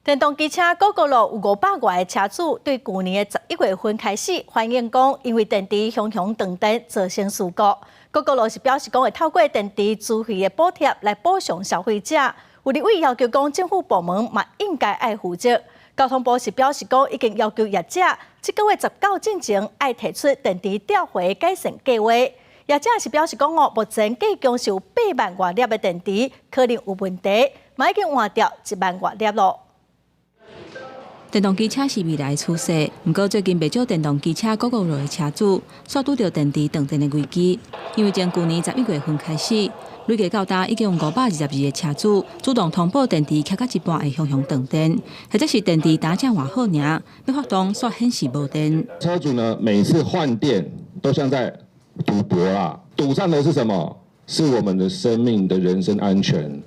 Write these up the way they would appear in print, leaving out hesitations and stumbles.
電動機車 Gogoro 有500外个車主對舊年的11月份開始反映講，因為電池雄雄斷電造成事故。Gogoro 是表示講會透過電池資費的補貼來補償消費者。有立委要求講，政府部門嘛應該愛負責。交通部是表示講，已經要求業者這個月19進前愛提出電池調回改善計劃。業者是表示講哦，目前計共是有8萬外粒的電池可能有問題，嘛已經換掉1萬外粒囉。電動機車是未來趨勢，毋過最近袂少電動機車 Gogoro 的車主，煞拄著電池斷電的危機。因為從舊年11月份開始，累計到今已經有522個車主主動通報電池騎到一半會雄雄斷電，或者是電池剛才換好爾，欲發動煞顯示無電。車主呢，每次換電都像在賭博啦，賭上的是什麼？是我們的生命的人身安全。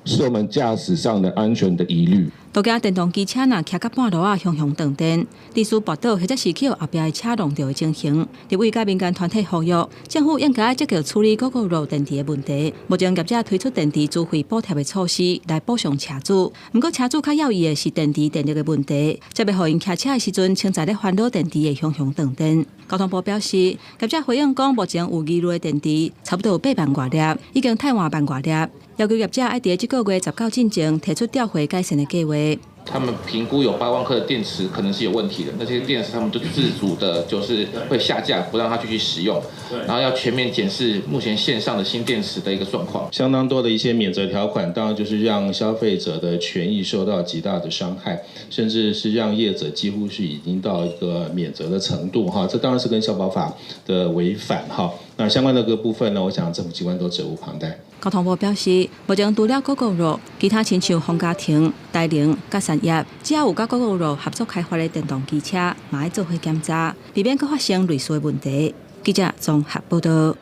是我們駕駛上的安全的疑慮。都驚電動機車若騎到半路仔，雄雄斷電，臨時跋倒或者是去予後壁的車挵著的情形。立委佮民間團體呼籲，政府應該積極處理 Gogoro 電池的問題。目前業者推出電池資費補貼的措施來補償車主，毋過車主較猶豫的是電池電力的問題，才袂予𪜶騎車的時陣，潛在咧煩惱電池會雄雄斷電。交通部表示，業者回應講，目前有疑慮的電池差不多有8萬外粒，已經汰換萬外粒。要求業者愛佇這個月19進前提出調回改善的計劃。他們評估有8萬顆的電池可能是有問題的，那些電池他們就自主的，就是會下架，不讓它繼續使用，然後要全面檢視目前線上的新電池的一個狀況。相當多的一些免責條款，當然就是讓消費者的權益受到極大的傷害，甚至是讓業者幾乎是已經到一個免責的程度，哈，這當然是跟消保法的違反，哈。那相關的個部分呢，我想政府機關都責無旁貸。交通部表示，目前除了 Gogoro，其他親像宏佳騰、台凌、佮三葉，只要有佮 Gogoro 合作開發的電動機車，嘛愛做伙檢查，避免閣發生類似的問題。記者綜合報道。